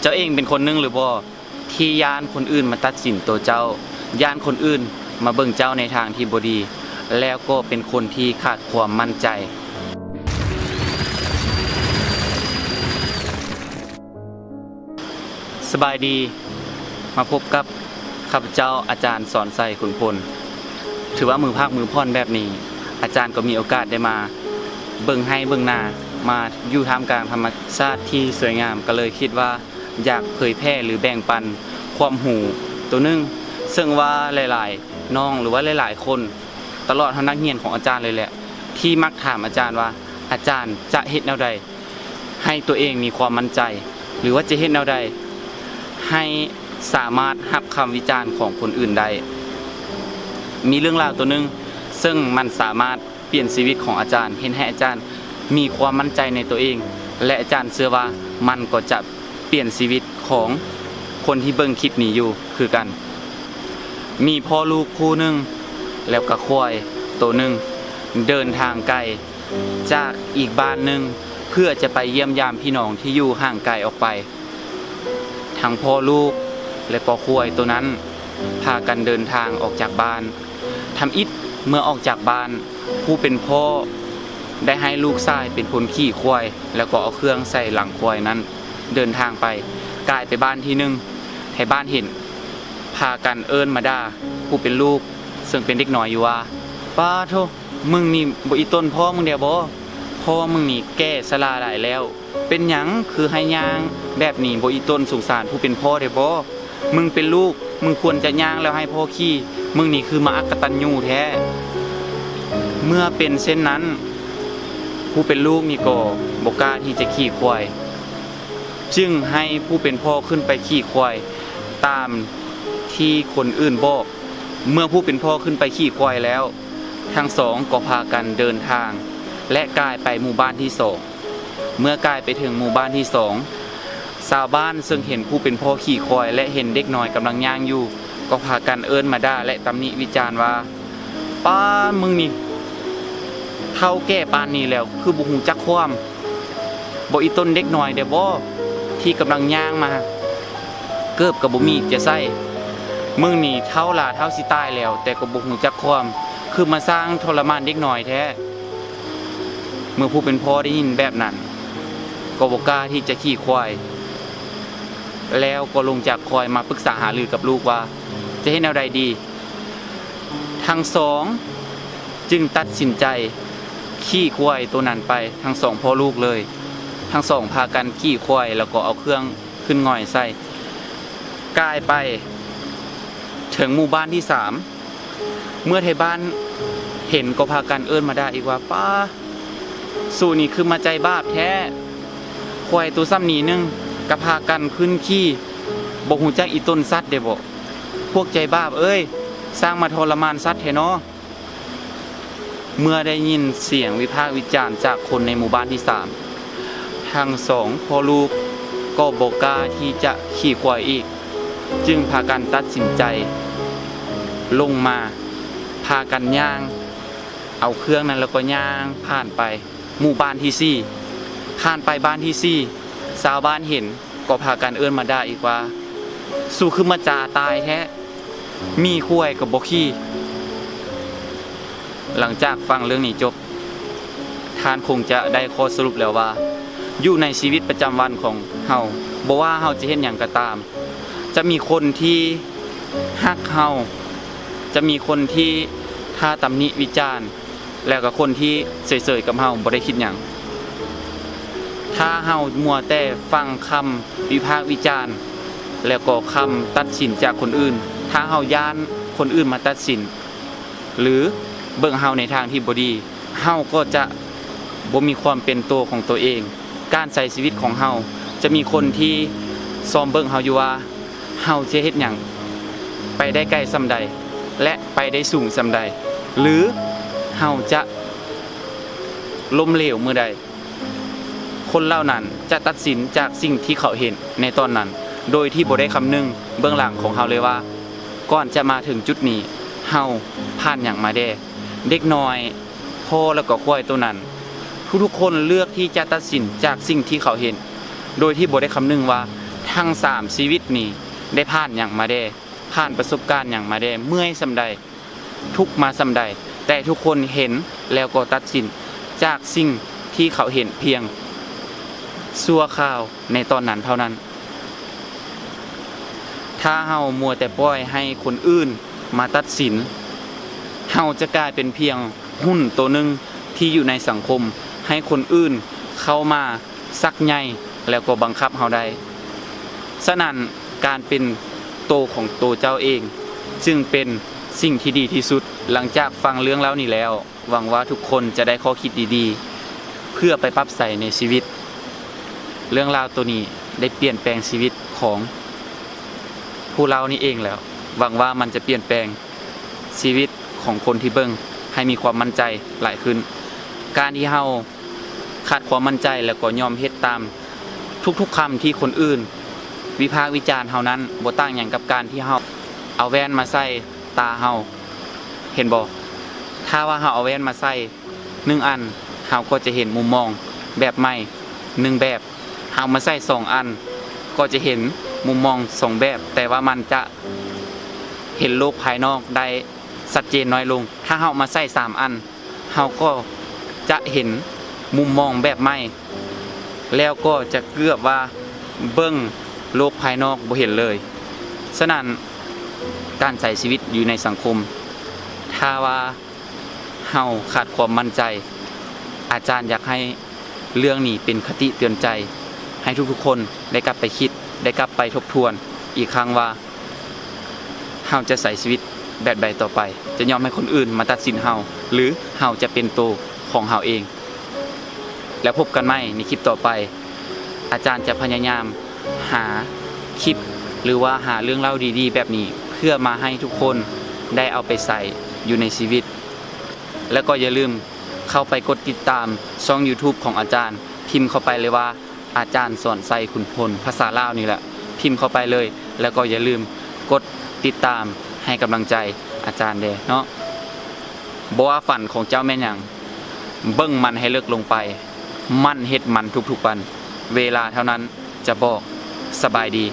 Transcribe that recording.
ເຈົ້າເອງເປັນຄົນໜຶ່ງຫຼືບໍ່ ທີ່ຢ້ານຄົນອື່ນມາຕັດສິນໂຕເຈົ້າ, ຢ້ານຄົນອື່ນມາເບິ່ງເຈົ້າໃນທາງທີ່ບໍ່ດີ, ແລ້ວກໍເປັນຄົນທີ່ຂາດຄວາມໝັ້ນໃຈ? ສະບາຍດີ, ມາພົບກັບຂ້າພະເຈົ້າ ອາຈານ ສອນໄຊ ຂຸນພົນ. ຖືວ່າມື້ພັກມື້ຜ່ອນແບບນີ້ ອາຈານກໍມີໂອກາດໄດ້ມາເບິ່ງໄຮ່ເບິ່ງນາ, ມາຢູ່ທ່າມກາງທຳມະຊາດທີ່ສວຍງາມ, ກໍເລີຍຄິດວ່າຢາກເຜີຍແຜ່ ຫຼື ແບ່ງປັນຄວາມຮູ້ໂຕໜຶ່ງ, ເຊິ່ງວ່າຫຼາຍໆນ້ອງ ຫຼືວ່າຫຼາຍໆຄົນ ຕະຫຼອດຮອດນັກຮຽນຂອງອາຈານເລີຍແຫຼະ ທີ່ມັກຖາມອາຈານວ່າ ອາຈານຈະເຮັດແນວໃດໃຫ້ຕົວເອງມີຄວາມໝັ້ນໃຈ ຫຼືວ່າຈະເຮັດແນວໃດໃຫ້ສາມາດຮັບຄຳວິຈານຂອງຄົນອື່ນໄດ້? ມີເລື່ອງລາວໂຕໜຶ່ງ ເຊິ່ງມັນສາມາດປ່ຽນຊີວິດຂອງອາຈານ, ເຮັດໃຫ້ອາຈານມີຄວາມໝັ້ນໃຈໃນຕົວເອງ ແລະ ອາຈານເຊື່ອວ່າມັນກໍຈະປ່ຽນຊີວິດຂອງຄົນທີ່ເບິ່ງຄລິບນີ້ຢູ່ຄືກັນ. ມີພໍ່ລູກຄູ່ໜຶ່ງ ແລ້ວກະຄວາຍໂຕໜຶ່ງ ເດີນທາງໄກຈາກອີກບ້ານໜຶ່ງ ເພື່ອຈະໄປຢ້ຽມຢາມພີ່ນ້ອງທີ່ຢູ່ຫ່າງໄກອອກໄປ. ທັງພໍ່ລູກ ແລະ ກໍຄວາຍໂຕນັ້ນ ພາກັນເດີນທາງອອກຈາກບ້ານ. ທຳອິດເມື່ອອອກຈາກບ້ານ, ຜູ້ເປັນພໍ່ໄດ້ໃຫ້ລູກຊາຍເປັນຄົນຂີ່ຄວາຍ ແລ້ວກໍເອົາເຄື່ອງໃສ່ຫຼັງຄວາຍນັ້ນ ເດີນທາງໄປ. ກາຍໄປບ້ານທີໜຶ່ງ, ໄທບ້ານເຫັນ ພາກັນເອີ້ນມາດ່າຜູ້ເປັນລູກ ເຊິ່ງເປັນເດັກນ້ອຍຢູ່ວ່າ, ປາໂທ້! ມຶງນີ້ບໍ່ອີ່ຕົນພໍ່ມຶງແດ່ບໍ? ພໍ່ມຶງນີ້ແກ່ຊະລາຫຼາຍແລ້ວ, ເປັນຫຍັງຄືໃຫ້ຍ່າງແບບນີ້? ບໍ່ອີ່ຕົນ, ສົງສານຜູ້ເປັນພໍ່ແດ່ບໍ? ມຶງເປັນລູກ, ມຶງຄວນຈະຍ່າງແລ້ວໃຫ້ພໍ່ຂີ່, ມຶງນີ້ຄືມາອັກກະຕັນຍູແທ້. ເມື່ອເປັນເຊັ່ນນັ້ນ, ຜູ້ເປັນລູກນີ້ກໍບໍ່ກ້າທີ່ຈະຂີ່ຄວາຍ, ຈຶ່ງໃຫ້ຜູ້ເປັນພໍ່ຂຶ້ນໄປຂີ່ຄວາຍຕາມທີ່ຄົນອື່ນບອກ. ເມື່ອຜູ້ເປັນພໍ່ຂຶ້ນໄປຂີ່ຄວາຍແລ້ວ, ທັງສອງກໍພາກັນເດີນທາງ ແລະ ກາຍໄປໝູ່ບ້ານທີສອງ. ເມື່ອກາຍໄປເຖິງໝູ່ບ້ານທີສອງ, ຊາວບ້ານເຊິ່ງເຫັນຜູ້ເປັນພໍ່ຂີ່ຄວາຍ ແລະ ເຫັນເດັກນ້ອຍກຳລັງຍ່າງຢູ່ ກໍພາກັນເອີ້ນມາດ່າ ແລະ ຕຳໜິວິຈານວ່າ, ປ້າ ມຶງນີ້ເຖົ້າແກ່ປານນີ້ແລ້ວ ຄືບໍ່ຮູ້ຈັກຄວາມ? ບໍ່ອີ່ຕົນເດັກນ້ອຍແດ່ບໍ ທີ່ກຳລັງຍ່າງມາ, ເກີບກໍບໍ່ມີຈະໃສ່. ມຶງນີ້ເຖົ້າຫຼ້າເຖົ້າຊິຕາຍແລ້ວ ແຕ່ກໍບໍ່ຮູ້ຈັກຄວາມ, ຄືມາສ້າງທໍລະມານເດັກນ້ອຍແທ້. ເມື່ອຜູ້ເປັນພໍ່ໄດ້ຍິນແບບນັ້ນ ກໍບໍ່ກ້າທີ່ຈະຂີ່ຄວາຍ, ແລ້ວກໍລົງຈາກຄວາຍມາປຶກສາຫາລືກັບລູກວ່າ ຈະເຮັດແນວໃດດີ. ທັງສອງຈຶ່ງຕັດສິນໃຈຂີ່ຄວາຍໂຕນັ້ນໄປ ທັງສອງພໍ່ລູກເລີຍ. ທັງສອງພາກັນຂີ່ຄວາຍ ແລ້ວກໍເອົາເຄື່ອງຂຶ້ນຫງອຍໃສ່ ກາຍໄປເຖິງໝູ່ບ້ານທີສາມ. ເມື່ອໄທບ້ານເຫັນກໍພາກັນເອີ້ນມາດ່າອີກວ່າ, ປ້າ ສູນີ້ຄືມາໃຈບາບແທ້, ຄວາຍໂຕສ່ຳນີ້ໜຶ່ງກໍພາກັນຂຶ້ນຂີ່, ບໍ່ຮູ້ຈັກອີ່ຕົນສັດເດ້ບໍ? ພວກໃຈບາບເອີຍ, ຊ່າງມາທໍລະມານສັດແທ້ນໍ. ເມື່ອໄດ້ຍິນສຽງວິພາກວິຈານຈາກຄົນໃນໝູ່ບ້ານທີສາມ, ທັງສອງພໍ່ລູກກໍບໍ່ກ້າທີ່ຈະຂີ່ຄວາຍອີກ, ຈຶ່ງພາກັນຕັດສິນໃຈລົງມາ, ພາກັນຍ່າງເອົາເຄື່ອງນັ້ນ ແລ້ວກໍຍ່າງຜ່ານໄປໝູ່ບ້ານທີສີ່. ຜ່ານໄປບ້ານທີສີ່, ຊາວບ້ານເຫັນ ກໍພາກັນເອີ້ນມາດ່າອີກວ່າ, ສູຄືມາຈາຕາຍແທ້, ໝີ່ຄວາຍກໍບໍ່ຂີ່. ຫຼັງຈາກຟັງເລື່ອງນີ້ຈົບ, ທ່ານຄົງຈະໄດ້ຂໍ້ສະຫຼຸບແລ້ວວ່າ, ຢູ່ໃນຊີວິດປະຈຳວັນຂອງເຮົາ, ບໍ່ວ່າເຮົາຈະເຮັດຫຍັງກໍຕາມ, ຈະມີຄົນທີ່ຮັກເຮົາ, ຈະມີຄົນທີ່ຖ້າຕຳໜິວິຈານ, ແລ້ວກໍຄົນທີ່ເສີຍໆກັບເຮົາບໍ່ໄດ້ຄິດຫຍັງ. ຖ້າເຮົາມົວແຕ່ຟັງຄຳວິພາກວິຈານ ແລ້ວກໍຄຳຕັດສິນຈາກຄົນອື່ນ, ຖ້າເຮົາຢ້ານຄົນອື່ນມາຕັດສິນ ຫຼື ເບິ່ງເຮົາໃນທາງທີ່ບໍ່ດີ, ເຮົາກໍຈະບໍ່ມີຄວາມເປັນຕົວຂອງຕົວເອງ. ການໃຊ້ຊີວິດຂອງເຮົາ ຈະມີຄົນທີ່ຊອມເບິ່ງເຮົາຢູ່ວ່າ ເຮົາຈະເຮັດຫຍັງ, ໄປໄດ້ໄກສ່ຳໃດ ແລະ ໄປໄດ້ສູງສ່ຳໃດ ຫຼື ເຮົາຈະລົ້ມເຫຼວມື້ໃດ. ຄົນເຫຼົ່ານັ້ນຈະຕັດສິນຈາກສິ່ງທີ່ເຂົາເຫັນໃນຕອນນັ້ນ, ໂດຍທີ່ບໍ່ໄດ້ຄຳນຶງເບື້ອງຫຼັງຂອງເຮົາເລີຍວ່າ, ກ່ອນຈະມາເຖິງຈຸດນີ້, ເຮົາຜ່ານຫຍັງມາແດ່? ເດັກນ້ອຍ ພໍ່ ແລ້ວກໍຄວາຍໂຕນັ້ນ, ທຸກໆຄົນເລືອກທີ່ຈະຕັດສິນຈາກສິ່ງທີ່ເຂົາເຫັນ, ໂດຍທີ່ບໍ່ໄດ້ຄຳນຶງວ່າ ໄທ ທັງສາມຊີວິດນີ້ໄດ້ຜ່ານຫຍັງມາແດ່, ຜ່ານປະສົບການຫຍັງມາແດ່, ເມື່ອຍສ່ຳໃດ, ທຸກມາສ່ຳໃດ, ແຕ່ທຸກຄົນເຫັນແລ້ວກໍຕັດສິນຈາກສິ່ງທີ່ເຂົາເຫັນພຽງຊົ່ວຄາວໃນຕອນນັ້ນເທົ່ານັ້ນ. ຖ້າເຮົາມົວແຕ່ປ່ອຍໃຫ້ຄົນອື່ນມາຕັດສິນ, ເຮົາຈະກາຍເປັນພຽງຫຸ່ນໂຕໜຶ່ງທີ່ຢູ່ໃນສັງຄົມ, ໃຫ້ຄົນອື່ນເຂົ້າມາສັກໃຍແລ້ວກໍບັງຄັບເຮົາໄດ້. ສະນັ້ນ, ການເປັນໂຕຂອງໂຕເຈົ້າເອງຈຶ່ງເປັນສິ່ງທີ່ດີທີ່ສຸດ. ຫຼັງຈາກຟັງເລື່ອງເລົ່ານີ້ແລ້ວ, ຫວັງວ່າທຸກຄົນຈະໄດ້ຂໍ້ຄິດດີໆ ເພື່ອໄປປັບໃຊ້ໃນຊີວິດ. ເລື່ອງລາວໂຕນີ້ໄດ້ປ່ຽນແປງຊີວິດຂອງຜູ້ເລົ່ານີ້ເອງແລ້ວ. ຫວັງວ່າມັນຈະປ່ຽນແປງຊີວິດຂອງຄົນທີ່ເບິ່ງໃຫ້ມີຄວາມໝັ້ນໃຈຫຼາຍຂຶ້ນ. ການທີ່ເຮົາຂາດຄວາມໝັ້ນໃຈ ແລ້ວກໍຍອມເຮັດຕາມທຸກໆຄຳທີ່ຄົນອື່ນວິພາກວິຈານເຮົານັ້ນ ບໍ່ຕ່າງຫຍັງກັບການທີ່ເຮົາເອົາແວ່ນມາໃສ່ຕາເຮົາ. ເຫັນບໍ່? ຖ້າວ່າເຮົາເອົາແວ່ນມາໃສ່ໜຶ່ງອັນ, ເຮົາກໍຈະເຫັນມຸມມອງແບບໃໝ່ໜຶ່ງແບບ. ເຮົາມາໃສ່ສອງອັນ, ກໍຈະເຫັນມຸມມອງສອງແບບ, ແຕ່ວ່າມັນຈະເຫັນໂລກພາຍນອກໄດ້ຊັດເຈນນ້ອຍລົງ. ຖ້າເຮົາມາໃສ່ສາມອັນ, ເຮົາກໍຈະເຫັນມຸມມອງແບບໃໝ່, ແລ້ວກໍຈະເກືອບວ່າເບິ່ງໂລກພາຍນອກບໍ່ເຫັນເລີຍ. ສະນັ້ນ, ການໃຊ້ຊີວິດຢູ່ໃນສັງຄົມ, ຖ້າວ່າເຮົາຂາດຄວາມໝັ້ນໃຈ, ອາຈານຢາກໃຫ້ເລື່ອງນີ້ເປັນຄະຕິເຕືອນໃຈ ໃຫ້ທຸກໆຄົນໄດ້ກັບໄປຄິດ, ໄດ້ກັບໄປທົບທວນອີກຄັ້ງວ່າ ເຮົາຈະໃຊ້ຊີວິດແບບໃດຕໍ່ໄປ? ຈະຍອມໃຫ້ຄົນອື່ນມາຕັດສິນເຮົາ ຫຼື ເຮົາຈະເປັນໂຕຂອງເຮົາເອງ? ແລ້ວພົບກັນໃໝ່ໃນຄລິບຕໍ່ໄປ. ອາຈານຈະພະຍາຍາມຫາຄລິບ ຫຼືວ່າຫາເລື່ອງເລົ່າດີໆແບບນີ້ ເພື່ອມາໃຫ້ທຸກຄົນໄດ້ເອົາໄປໃຊ້ຢູ່ໃນຊີວິດ. ແລ້ວກໍຢ່າລືມເຂົ້າໄປກົດຕິດຕາມຊ່ອງ YouTube ຂອງອາຈານ, ພິມເຂົ້າໄປເລີຍວ່າ ອາຈານສອນໄຊ ຂຸນພົນ ພາສາລາວນີ້ແຫຼະ, ພິມເຂົ້າໄປເລີຍ. ແລ້ວກໍຢ່າລືມກົດຕິດຕາມໃຫ້ກຳລັງໃຈອາຈານແດ່ເນາະ. ບໍ່ວ່າຝັນຂອງເຈົ້າແມ່ນຫຍັງ, ເບິ່ງມັນໃຫ້ເລິກລົງໄປ, ໝັ່ນເຮັດມັນທຸກໆວັນ, ເວລາເທົ່ານັ້ນຈະບອກ. ສະບາຍດີ.